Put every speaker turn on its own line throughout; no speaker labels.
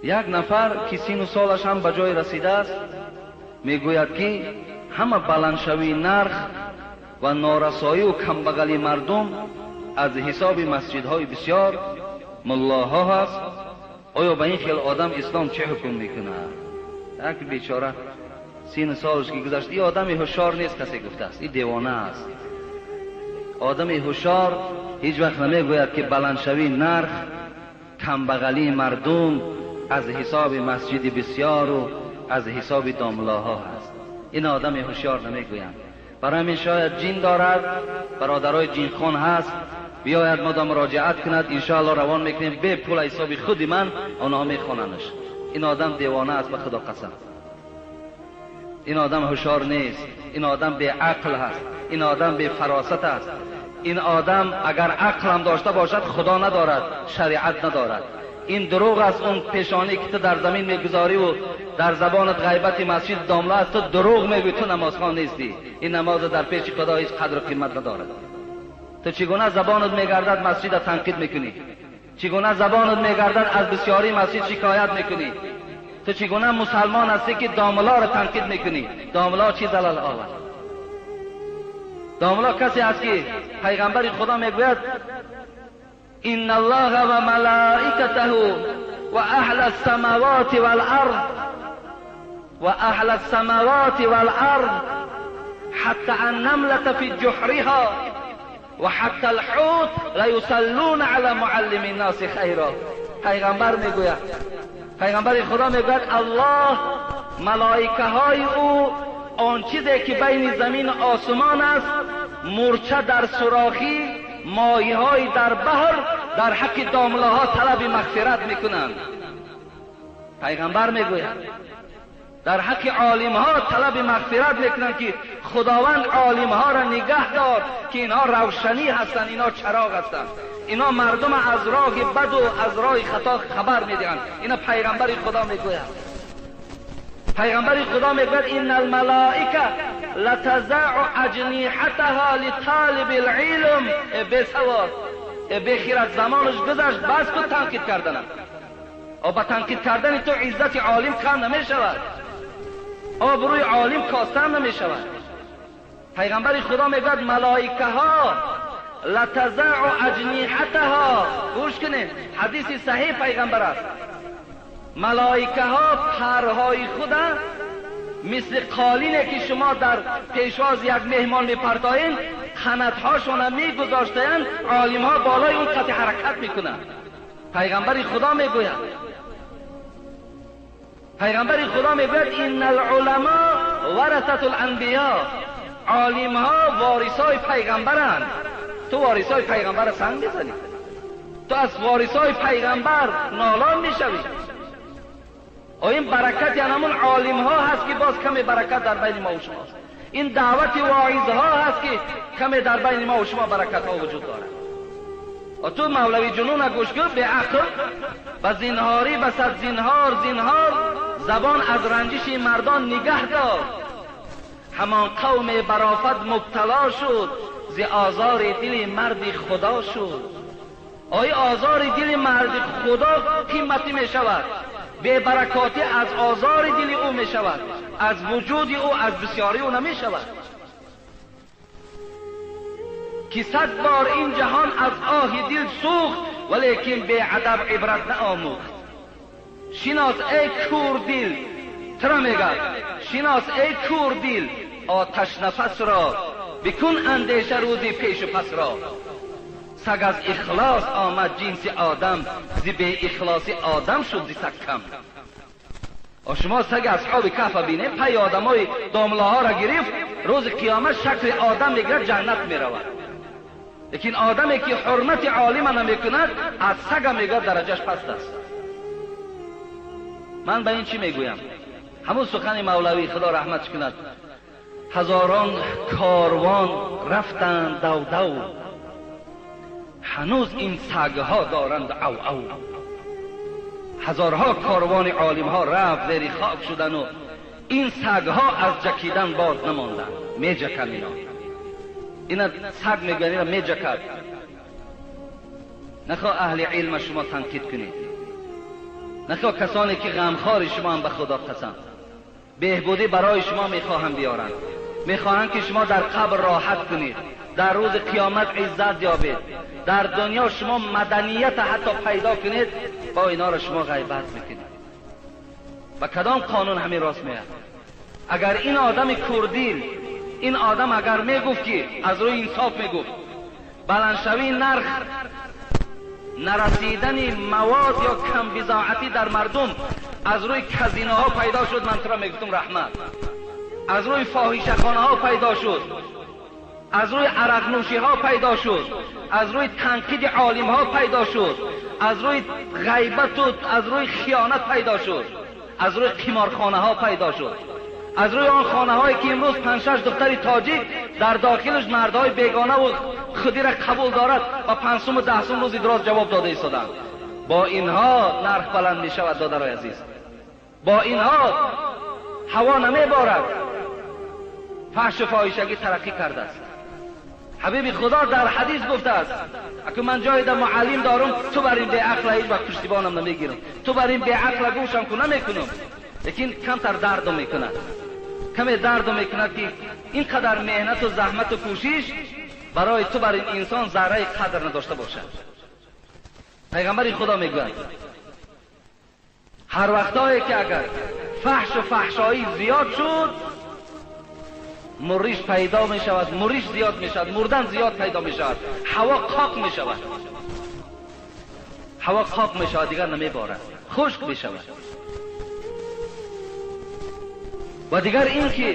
Як нафар ки сину солаш ҳам ба ҷой расидааст, мегӯяд, ки ҳама баландшавии нарх ва норасоию камбағалии мардум аз ҳисоби масҷидҳои бисёр муллоҳо ҳаст. Оё ба ин хел одам ислом чӣ ҳукм мекунад? Як бечора сину солаш ки гузашт, ин одами ҳушёр нест, касе гуфтааст, ин девона аст. Одами ҳушёр ҳеҷ вақт намегӯяд, ки баландшавии нарх, камбағалии мардум аз ҳисоби масҷиди бисёру аз ҳисоби домлаҳо ҳаст. Ин одами ҳушёр намегӯянд. Барои ҳамин шояд ҷин дорад, бародарои ҷинхон ҳаст, биёяд модам муроҷиат кунад, иншоалло равон мекунем бе пул ҳисоби худи ман, онҳо мехонанаш. Ин одам девона аст, ба худо қасам. Ин одам ҳушёр нест, ин одам беақл ҳаст, ин одам бефаросат аст. Ин одам агар ақлам дошта бошад, худо надорад, шариат надорад. Ин дурӯғ аст. Он пешонӣ ки ту дар замин мегузориву дар забонат ғайбати масҷид домла аст, ту дурӯғ мегӯӣ, ту намозхон нестӣ. Ин намоз дар пеши худо ҳеҷ қадру қимат надорад. Ту чӣ гуна забонат мегардад масҷида танқид мекунӣ? Чӣ гуна забонат мегардад аз бисёрии масҷид шикоят мекунӣ? Ту чӣ гуна мусалмон ҳастӣ, ки домларо танқид мекунӣ? Домла чӣ залал овард? Домла касе аст, ки пайғамбари худо мегӯяд: إن الله وملائكته وأهل السماوات والأرض وأهل السماوات والأرض حتى النملة في جحرها وحتى الحوت ليصلون على معلم الناس خيرا. پیغمبر میگوید، پیغمبر خدا میگوید الله، ملائکه های او، آن چیزی که بین زمین و آسمان است، مورچه در سوراخی، ماهی های در بحر، در حق دامله ها طلب مغفرت میکنند. پیغمبر میگوید در حق عالم ها طلب مغفرت میکنند که خداوند عالم ها را نگه دار، که اینها روشنی هستند، اینها چراغ هستند، اینا مردم از راه بد و از راه خطا خبر میدهند. اینا پیغمبر خدا میگوید. پیغمبر خدا میگوید ان الملائکه لتضع اجنحتها لطالب العلم. بسواد، بخیرت، زمانش گذشت، بس کن تنقید کردنم. با تنقید کردن تو عزت عالم کم نمیشود، آبروی عالم کاستن نمیشود. پیغمبر خدا میگوید ملائکه ها لتضع اجنحتها، گوش کنید، حدیث صحیح پیغمبر است، ملائکه ها پرهای خود مثل قالینه که شما در پیشواز یک مهمان میپرتایین، قناتهاشون میگذاشتند، عالم ها بالای اون قطع حرکت میکنند. پیغمبر خدا میگوید، پیغمبر خدا میگوید ان العلماء ورثة الانبیاء، عالم ها وارثای پیغمبرند. تو وارثای پیغمبر سنگ میزنی، تو از وارثای پیغمبر نالان میشوی. این برکت یعنی همون عالم ها هست که باز کمی برکت در بین ما و شماست. این دعوت واعظ ها هست که کمی در بین ما و شما برکت ها وجود دارد. و تو مولوی جنون گوش کن، به عقل و زینهاری و صد زینهار زینهار، زبان از رنجش مردان نگه دار. همان قوم برافت مبتلا شد، ز آزار دل مرد خدا شد. آیا آزار دل مرد خدا قیمتی می شود؟ بی برکاتی از آزار دل او می شود، از وجود او، از بسیاری او نمی شود. که 100 بار این جهان از آه دل سوخت، ولیکن بی ادب عبرت نآموخت. شناس ای کور دل، ترا میگه شناس ای کور دل آتش نفس را، بکن اندیشه روزی پیش و پس را. سگ از اخلاص آمد جنس آدم، ز بی اخلاصی آدم شد ز سگ کم. شما سگ اصحاب کهف بینه، پی آدمای داملاها را گرفت، روز قیامت شکل آدم میگیرد، جنت میرود. لیکن آدمی که حرمت عالم نمیکند از سگ میگه درجهش پست است. من به این چی میگویم؟ همون سخن مولوی خدا رحمتش کند، هزاران کاروان رفتند دو دو، هنوز این سگها دارند او او. هزارها کاروان عالمها رفت زیر خاک شدن و این سگها از جکیدن باز نماندند. میجکن اینا، اینا سگ میگن، اینا میجکد. نخواه اهل علم شما تنقید کنید. Нахо касоне ки ғамхори шумо ҳам, ба Худо қасам, беҳбудӣ барои шумо мехоҳам биёранд, мехоҳанд ки шумо дар қабр роҳат кунед, дар рӯзи қиёмат иззат ёбед, дар дунё шумо маданият ҳатто пайдо кунед, бо инҳоро шумо ғайбат мекунед. Ба кадом қонун ҳамин рост меяд? Агар ин одами курдил, ин одам агар мегуфт ки аз рӯи инсоф мегуфт, баландшавии нарх, нарасидани мавод ё камбизоатӣ дар мардум аз рӯи казиноҳо пайдо шуд, ман туро мегуфтам раҳмат. Аз рӯи фоҳишахонаҳо пайдо шуд, аз рӯи арақнӯшиҳо пайдо шуд, аз рӯи танқиди олимҳо пайдо шуд, аз рӯи ғайбату аз рӯи хиёнат пайдо шуд, аз рӯи қиморхонаҳо пайдо шуд, аз рӯи он хонаҳое ки имрӯз 5-6 духтари тоҷик дар дохилаш мардҳои бегонаву худиро қабул дорад ва 5 суму 10 сум рӯзи дроз ҷавоб дода истоданд. Бо инҳо нарх баланд мешавад, додарои азиз. Бо инҳо ҳаво намеборад. Фаҳшу фоҳишагӣ тараққӣ кардааст. Ҳабиби Худо дар ҳадис гуфтааст, аку ман ҷойда муаллим дорум, ту бар ин беақла ҳеҷ вақт пуштибонам намегирам, ту бар ин беақла гӯшам ку намекунам, лекин камтар дардо мекунад, каме дардо мекунад ки ин қадар меҳнату заҳмату кӯшиш барои ту бар ин инсон зарраи қадр надошта бошад. Пайғамбари Худо мегӯяд, ҳар вақтое ки агар фаҳшу фаҳшоӣ зиёд шуд, муриш пайдо мешавад, муриш зиёд мешавад, мурдан зиёд пайдо мешавад, ҳаво қоқ мешавад, ҳаво қоқ мешавад, дигар намеборад, хушк мешавад. Ва дигар ин ки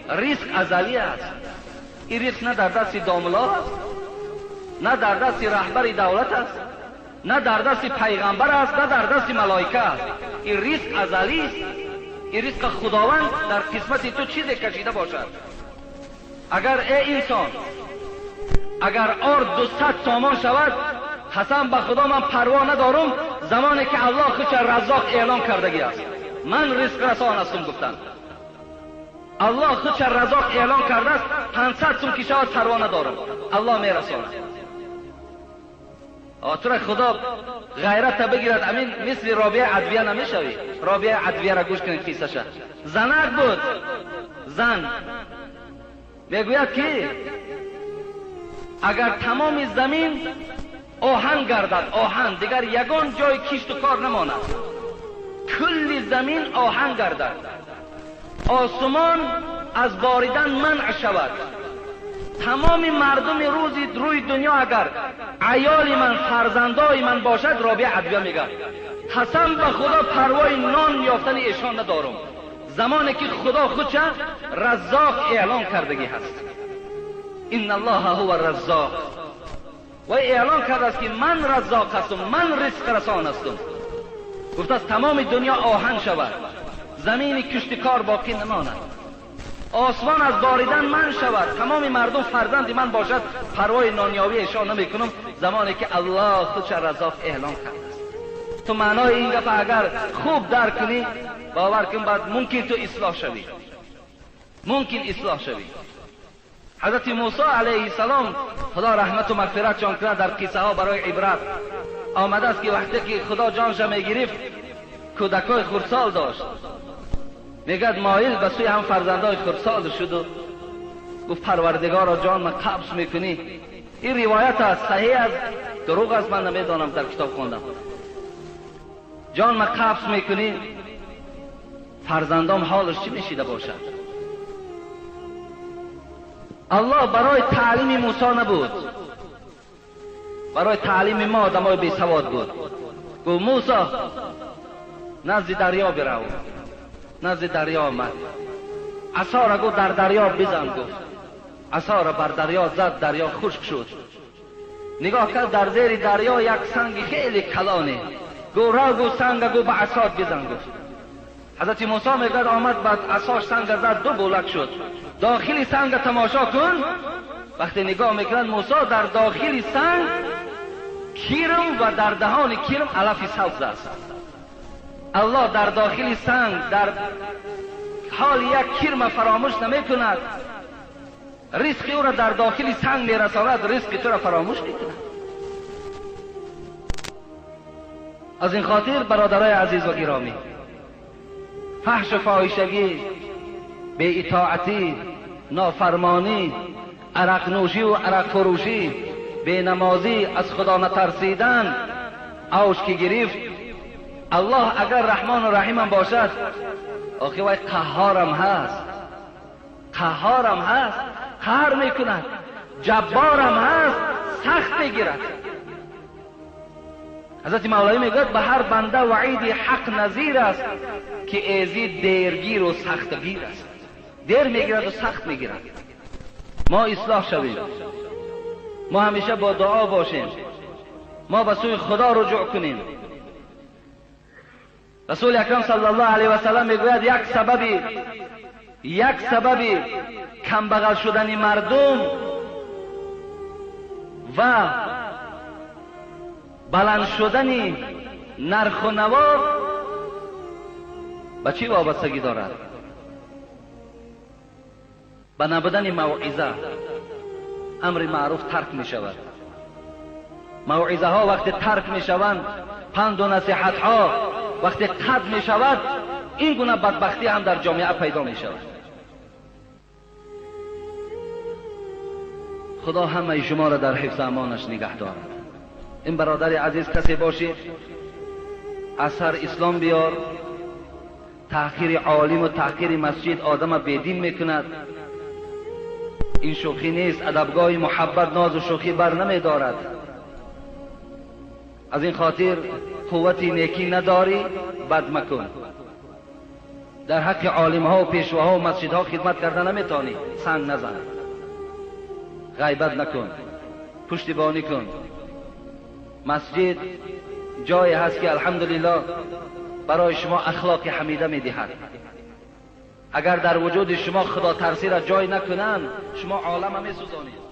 риск азалӣ аст. Ин риск на дар дасти домло аст, на дар дасти раҳбари давлат аст, на дар дасти пайғамбар аст, на дар дасти малоика аст. Ин риск азалист. Ин ризқ Худованд дар қисмати ту чизе кашида бошад. Агар эй инсон, агар орд 200 сомон шавад, қасам ба Худо ман парво надорум, замоне ки Аллоҳ худша Раззоқ эълон кардагӣ аст. Ман ризқрасон ҳастум гуфтанд. Аллоҳ худша Раззоқ эълон кардааст, 500 сум ки шавад парво надорам, Аллоҳ мерасонад. Тура Худо ғайрата бигирад, амин мисли Робия Адвия намешавӣ. Робия Адвияра гӯш кунед қиссаша. Занак буд, зан мегӯяд ки агар тамоми замин оҳан гардад, оҳан, дигар ягон ҷои кишту кор намонад, кулли замин оҳан гардад, осмон аз боридан манъ шавад, тамоми мардуми рӯзи рӯи дунё агар аёли ман, фарзандои ман бошад, Робия Адвия мегӯяд, қасам ба Худо парвои нон ёфтани эшон надорум, замоне ки Худо худша Раззоқ эълон кардагӣ ҳаст. Инна Аллоҳа ҳува Раззоқ. Ва эълон кардааст ки ман Раззоқ ҳастум, ман ризқрасон ҳастум. Гуфтааст тамоми дунё оҳан шавад, замини киштикор боқӣ намонад, осмон аз боридан ман шавад, тамоми мардум фарзанди ман бошад, парвои нонёвӣ эшон намекунам, замоне ки Аллоҳ худша Раззоқ эълон кардааст. Ту маънои ин гапа агар хуб дарк кунӣ, бовар кун, баъд мумкин ту ислоҳ шавӣ, мумкин ислоҳ шавӣ. Ҳазрати Мусо алайҳиссалом, Худо раҳмату мағфиратшон кунад, дар қиссаҳо барои ибрат омадааст ки вақте ки Худо ҷонша мегирифт, кӯдакҳои хурдсол дошт. Мегӯяд моил ба сӯи ҳам фарзандои хурдсол шуду гуфт Парвардигоро, ҷон ман қабз мекунӣ. Ин ривоят аст, саҳеҳ аст, дурӯғ аст, ман намедонам, дар китоб хондам. Ҷон ман қабз мекунӣ, фарзандом ҳолаш чӣ мешида бошад? Аллоҳ барои таълими Мусо набуд, барои таълими мо одамои бесавод буд. Гуфт Мусо, назди дарё бирав. Назди дарё омад, асора гуфт дар дарё бизан. Гуфт асора бар дарё зад, дарё хушк шуд. Нигоҳ кард, дар зери дарё як санги хеле калоне. Гуфт рав, гуфт санга, гуфт ба асот бизан. Гуфт ҳазрати Мусо мегӯяд омад ба асош санга зад, ду булак шуд. Дохили санга тамошо кун. Вақте нигоҳ мекунад Мусо, дар дохили санг кирм ва дар даҳони кирм алафи сабз аст. Аллоҳ дар дохили санг дар ҳоли як кирма фаромӯш намекунад, ризқи ӯро дар дохили санг мерасонад, ризқи туро фаромӯш мекунад. از این خاطر برادرای عزیز و گرامی، فحش و فاحشگی، بی اطاعتی، نافرمانی، عرق نوشی و عرق فروشی، بی نمازی، از خدا نترسیدن، اوج که گرفت، الله اگر رحمان و رحیم باشد، آخه وای قهارم هست، قهارم هست، قهر میکند، جبارم هست، سخت میگیرد. حضرت مولوی میگوید به هر بنده وعید حق نظیر است که ایزی دیرگیر و سختگیر است. دیر میگیرد و سخت میگیرد. ما اصلاح شویم، ما همیشه با دعا باشیم، ما به سوی خدا رجوع کنیم. رسول اکرم صلی الله علیه و سلم میگوید یک سببی کمبغل شدن مردم و بلند شدن نرخ و نوا به چی وابستگی دارد؟ به نبودن موعظه. امر معروف ترک می شود. موعظه ها وقتی ترک می شوند، پند و نصیحت ها وقتی قطع می شود، این گونه بدبختی هم در جامعه پیدا می شود. خدا همه شما را در حفظ امانش نگه دارد. این برادر عزیز کسی باشید اثر اسلام بیار. تحقیر عالم و تحقیر مسجد آدم بیدین میکند. این شوخی نیست. ادبگاه محبت ناز و شوخی بر نمی دارد. از این خاطر قوت نیکی نداری بد مکن. در حق عالم ها و پیشواها و مسجد ها خدمت کرده نمیتونی، سنگ نزن، غیبت نکن، پشتیبانی کن. مسجد جایی هست که الحمدلله برای شما اخلاق حمیده میدهد. اگر در وجود شما خدا ترسی را جای نکنند، شما عالم میسوزانید.